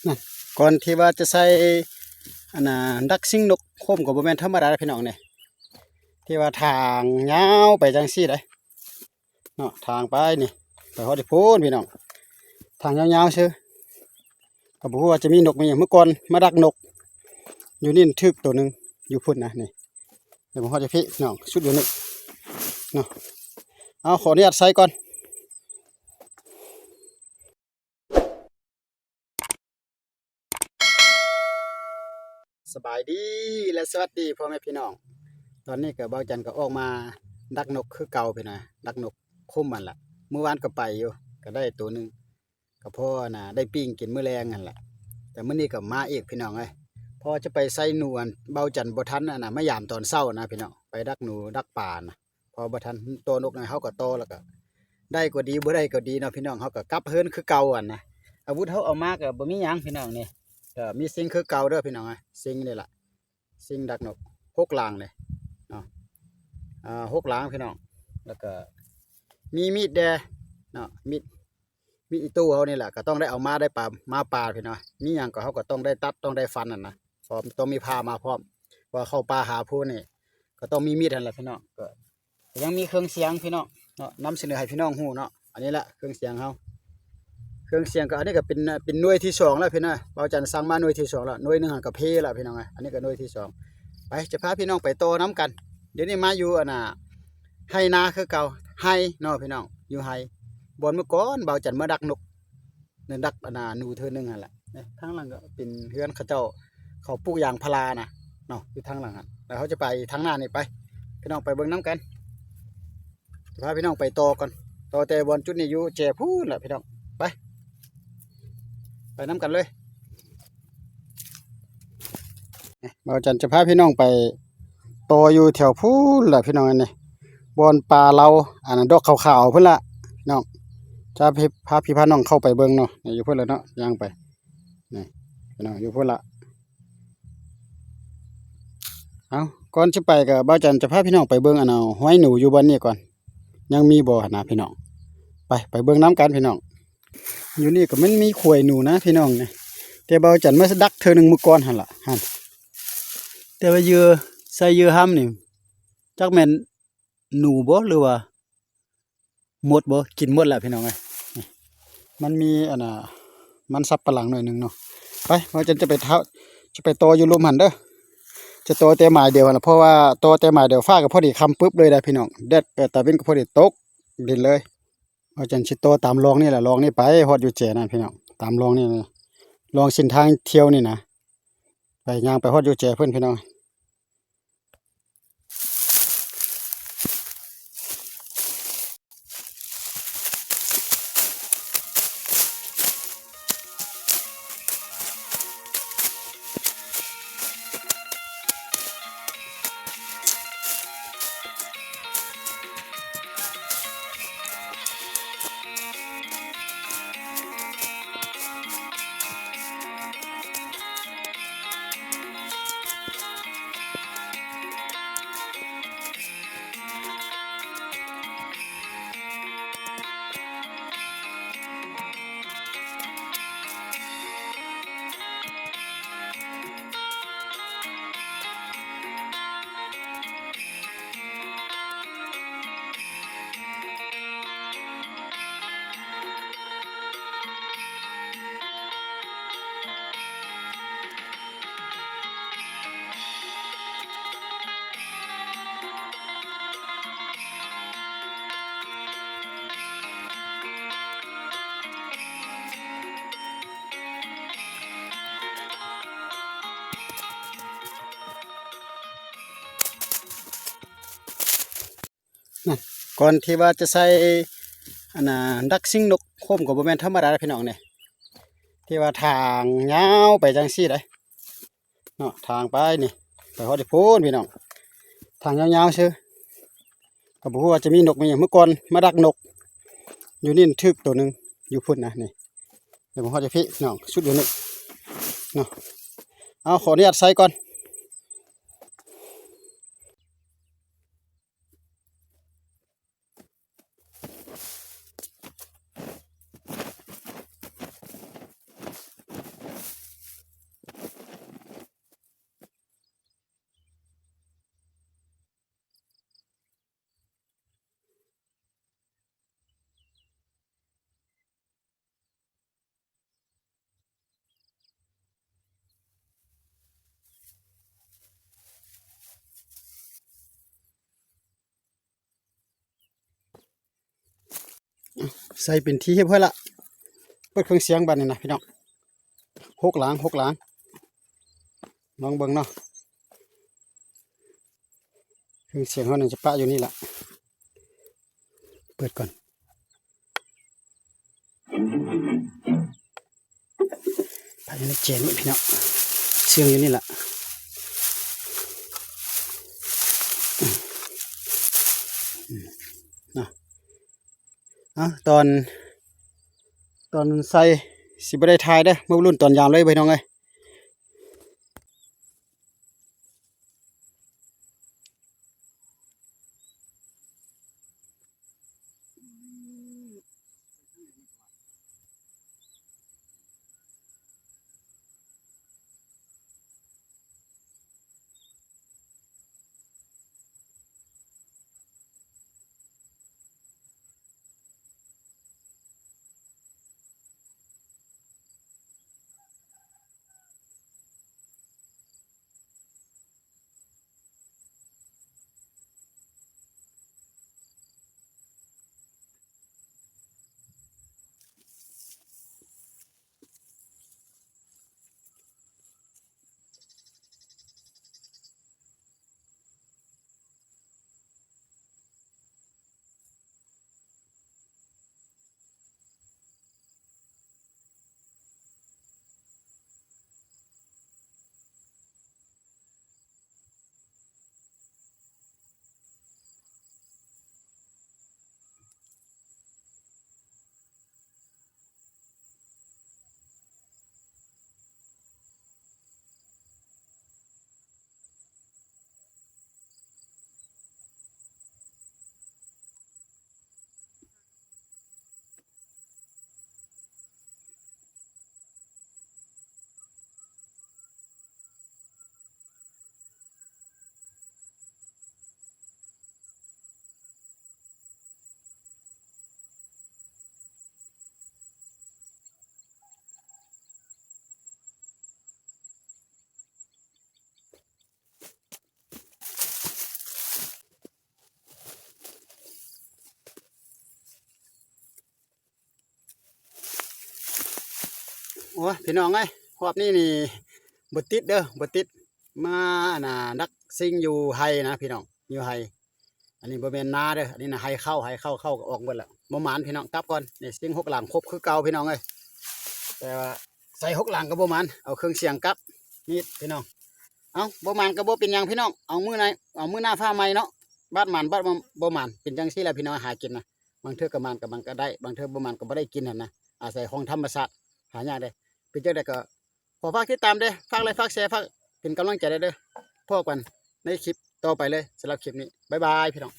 ນັ້ນ ກ່ອນທີ່ວ່າຈະໃສ່ ອັນນ່າ ດັກຊິງນົກໂຄມກໍບໍ່ແມ່ນທຳມະດາເດ້ພີ່ນ້ອງນີ້ ທີ່ວ່າທາງຍາວໄປຈັ່ງຊີ້ເດ້ເນາະ ທາງໄປນີ້ ໄປຮອດຢູ່ພຸ້ນພີ່ນ້ອງ ທາງຍາວໆຊື່ ກໍບໍ່ຮູ້ວ່າຈະມີນົກມີຫຍັງ ເມື່ອກ່ອນມາດັກນົກຢູ່ນີ້ ຖືກໂຕໜຶ່ງຢູ່ພຸ້ນນະ ນີ້ ດຽວມາຮອດຢູ່ພີ້ນ້ອງ ຊຸດຢູ່ນີ້ເນາະ ເອົາ ຂໍອະນຸຍາດໃສ່ກ່ອນ. ສະບາຍດີ ແລະ ສະຫວັດດີພໍ່ແມ່ພີ່ນ້ອງ ຕອນນີ້ກໍບ່າວຈັນກໍອອກມາດັກນົກຄືເກົ່າພີ່ນ້ອງ ດັກນົກຄຸມຫັ້ນລະ ມື້ວານກໍໄປຢູ່ ກໍໄດ້ໂຕໜຶ່ງ ກໍພໍອັນນ່າ ໄດ້ປີ້ງກິນມື້ແລງຫັ້ນລະ ແຕ່ມື້ນີ້ກໍມາອີກພີ່ນ້ອງເອີຍ ເພາະວ່າຈະໄປໃສ່ໜູ ອັນບ່າວຈັນບໍ່ທັນອັນນ່າ ມາຢາມຕອນເຊົ້ານະພີ່ນ້ອງ ໄປດັກໜູດັກປານະ ພໍບໍ່ທັນ ຕໍ່ນົກນະ ເຮົາກໍຕໍ່ ແລ້ວກໍໄດ້ກໍດີ ບໍ່ໄດ້ກໍດີເນາະພີ່ນ້ອງ ເຮົາກໍກັບເຮືອນຄືເກົ່າຫັ້ນນະ ອາວຸດເຮົາເອົາມາກໍບໍ່ມີຫຍັງພີ່ນ້ອງນີ້ ກໍມີຊິງຄືເກົ່າເດີພີ່ນ້ອງເອີຍ ຊິງນີ້ລະ ຊິງດັກນົກ ຫົກລາງເດ້ເນາະ ອ່າ ຫົກລາງພີ່ນ້ອງ ແລ້ວກໍມີມີດແດ່ເນາະ ມີດ ມີດອີໂຕ້ເຮົານີ້ແຫຼະ ກໍຕ້ອງໄດ້ເອົາມາ ໄດ້ປາ ມາປ່າພີ່ນ້ອງ ມີຫຍັງກໍເຮົາກໍຕ້ອງໄດ້ຕັດ ຕ້ອງໄດ້ຟັນຫັ້ນນະ ພ້ອມ ຕ້ອງມີພ້າມາພ້ອມ ເພາະວ່າເຂົ້າປ່າຫາພູນີ້ ກໍຕ້ອງມີມີດຫັ້ນແຫຼະພີ່ນ້ອງ ກໍ ກໍຍັງມີເຄື່ອງສຽງພີ່ນ້ອງເນາະ ນຳສະເໜີໃຫ້ພີ່ນ້ອງຮູ້ເນາະ ອັນນີ້ລະເຄື່ອງສຽງເຮົາ ເຄື່ອງສຽງກໍ ອັນນີ້ກໍເປັນ ເປັນໜ່ວຍທີສອງແລ້ວພີ່ນ້ອງ ບ່າວຈັນສັ່ງມາໜ່ວຍທີສອງແລ້ວ ໜ່ວຍໜຶ່ງຫັ້ນກໍເພແລ້ວພີ່ນ້ອງເອີຍ ອັນນີ້ກໍໜ່ວຍທີສອງ ໄປ ຈະພາພີ່ນ້ອງໄປຕໍ່ນຳກັນ ດຽວນີ້ມາຢູ່ອັນນ່າ ໄຮ່ນາຄືເກົ່າ ໄຮ່ເນາະພີ່ນ້ອງ ຢູ່ໄຮ່ ບ່ອນເມື່ອກ່ອນບ່າວຈັນມາດັກນົກ ໄດ້ດັກອັນນ່າ ໜູເທື່ອໜຶ່ງຫັ້ນແຫຼະ ທາງຫຼັງກໍເປັນເຮືອນເຂົາເຈົ້າ ເຂົາປູກຢາງພາລານະເນາະ ຢູ່ທາງຫຼັງຫັ້ນ ແລ້ວເຮົາຈະໄປທາງໜ້ານີ້ໄປ ພີ່ນ້ອງໄປເບິ່ງນຳກັນ ຈະພາພີ່ນ້ອງໄປຕໍ່ກ່ອນ ຕໍ່ແຕ່ບ່ອນຈຸດນີ້ຢູ່ແຈພຸ້ນລະພີ່ນ້ອງ ໄປ ໄປນຳກັນເລີຍ ບ່າວຈັນຈະພາພີ່ນ້ອງໄປຕໍ່ຢູ່ແຖວພຸ້ນລະພີ່ນ້ອງ ອັນນີ້ ບ່ອນປ່າລາວ ອັນນັ້ນ ດອກຂາວໆ ພຸ້ນລະພີ່ນ້ອງ ຈະພາ ພາພີ່ພານ້ອງເຂົ້າໄປເບິ່ງເນາະ ນີ້ ຢູ່ພຸ້ນລະເນາະ ຍ່າງໄປ ນີ້ພີ່ນ້ອງ ຢູ່ພຸ້ນລະ ເອົາ ກ່ອນຈະໄປກໍບ່າວຈັນຈະພາພີ່ນ້ອງໄປເບິ່ງອັນ ເອົາ ຮອຍໜູຢູ່ບ່ອນນີ້ກ່ອນ ຍັງມີບໍ່ຫັ້ນນະພີ່ນ້ອງ ໄປ ໄປເບິ່ງນຳກັນພີ່ນ້ອງ ຢູ່ນີ້ກໍມັນມີຂວາຍໜູນະພີ່ນ້ອງ ແຕ່ບ່າວຈັນມາດັກເທື່ອໜຶ່ງມື້ກ່ອນຫັ້ນລະ ຫັ້ນ ແຕ່ວ່າເຫຍື່ອ ໃສ່ເຫຍື່ອຫ້ຳນີ້ ຈັກແມ່ນໜູບໍ່ ຫຼືວ່າ ໝົດບໍ່ ກິນໝົດແລ້ວພີ່ນ້ອງເອີຍ ມັນມີອັນນ່າ ມັນສັບປະຫຼັງໜ້ອຍໜຶ່ງເນາະ ໄປ ວ່າຈະ ຈະໄປເທົາ ຈະໄປຕໍ່ຢູ່ລຸ່ມຫັ້ນເດີ ຈະຕໍ່ແຕ່ໝາຍດຽວຫັ້ນລະ ເພາະວ່າຕໍ່ແຕ່ໝາຍດຽວ ຟ້າກໍພໍດີຄ່ຳປຶບເລີຍໄດ໋ພີ່ນ້ອງ ແດດ ເອີ ຕາເວັນກໍພໍດີຕົກດິນເລີຍ ວ່າຈັ່ງຊິຕໍ່ຕາມລອງນີ້ແຫຼະ ລອງນີ້ໄປຮອດຢູ່ແຈນັ້ນພີ່ນ້ອງ ຕາມລອງນີ້ ລອງເສັ້ນທາງທ່ຽວນີ້ນະ ໄປ ຍ່າງໄປຮອດຢູ່ແຈເພິ່ນພີ່ນ້ອງ. ນັ້ນ ກ່ອນທີ່ວ່າຈະໃສ່ ອັນນ່າ ດັກຊິງນົກໂຄມກໍບໍ່ແມ່ນທຳມະດາເດ້ພີ່ນ້ອງນີ້ ທີ່ວ່າທາງຍາວໄປຈັ່ງຊີ້ເດ້ເນາະ ທາງໄປນີ້ ໄປຮອດຢູ່ພຸ້ນພີ່ນ້ອງ ທາງຍາວໆຊື່ ກໍບໍ່ຮູ້ວ່າຈະມີນົກມີຫຍັງ ເມື່ອກ່ອນມາດັກນົກຢູ່ນີ້ ຖືກໂຕໜຶ່ງຢູ່ພຸ້ນນະ ນີ້ ດຽວມາຮອດຢູ່ພີ້ນ້ອງ ຊຸດຢູ່ນີ້ເນາະ ເອົາ ຂໍອະນຸຍາດໃສ່ກ່ອນ. ເ ໃສ່ເປັນທີ່ຮຽບຮ້ອຍລະ. ເປີດເຄື່ອງສຽງບາດນີ້ນະພີ່ນ້ອງ. ຫົກຫຼັງ ຫົກຫຼັງ ລອງເບິ່ງເນາະ. ເຄື່ອງສຽງເຮົານີ້ຈະປະຢູ່ນີ້ລະ. ເປີດກ່ອນ. ປະຢູ່ໃນເຈນີ້ພີ່ນ້ອງ. ສຽງຢູ່ນີ້ລະ. ເນາະ ຕອນ ຕອນໃສ່ຊິບໍ່ໄດ້ຖ່າຍເດີ້. ມາລຸ້ນຕອນຍາມເລີຍພີ່ນ້ອງເອີຍ. ໂອ້ຍ ພີ່ນ້ອງເອີຍ ຮອບນີ້ນີ້ບໍ່ຕິດເດີ້ ບໍ່ຕິດ. ມາ ອັນນ່າ ດັກຊິງຢູ່ໄຮ່ນະພີ່ນ້ອງ ຢູ່ໄຮ່. ອັນນີ້ບໍ່ແມ່ນນາເດີ້ ອັນນີ້ນະໄຮ່ເຂົ້າ ໄຮ່ເຂົ້າ ເຂົ້າກໍອອກເບິດລະ. ບໍ່ໝານພີ່ນ້ອງ ກັບກ່ອນ. ນີ້ຊິງຫົກຫຼັງຄົບຄືເກົ່າພີ່ນ້ອງເອີຍ ແຕ່ວ່າໃສ່ຫົກຫຼັງກໍບໍ່ໝານ ເອົາເຄື່ອງສຽງກັບ. ນີ້ພີ່ນ້ອງ ເອົ້າ ບໍ່ໝານກໍບໍ່ເປັນຫຍັງພີ່ນ້ອງ ເອົາມື້ໃນ ເອົາມື້ໜ້າຟ້າໃໝ່ເນາະ. ບາດໝານ ບາດບໍ່ໝານ ເປັນຈັ່ງຊີ້ແຫຼະພີ່ນ້ອງ ຫາກິນນະ. ບາງເທື່ອກໍໝານ ກໍບາງກໍໄດ້, ບາງເທື່ອບໍ່ໝານກໍບໍ່ໄດ້ກິນຫັ້ນນະ. ອາໄສຂອງທຳມະຊາດ ຫາຍາກເດ້. ເປັນຈັ່ງໃດກໍຂໍຝາກຕິດຕາມເດ້, ຝາກໄລຄ໌ ຝາກແຊ ຝາກເປັນກຳລັງໃຈແດ່ເດີ້. ພໍ້ກັນໃນຄລິບຕໍ່ໄປເລີຍ. ສຳລັບຄລິບນີ້ ບາຍບາຍພີ່ນ້ອງ.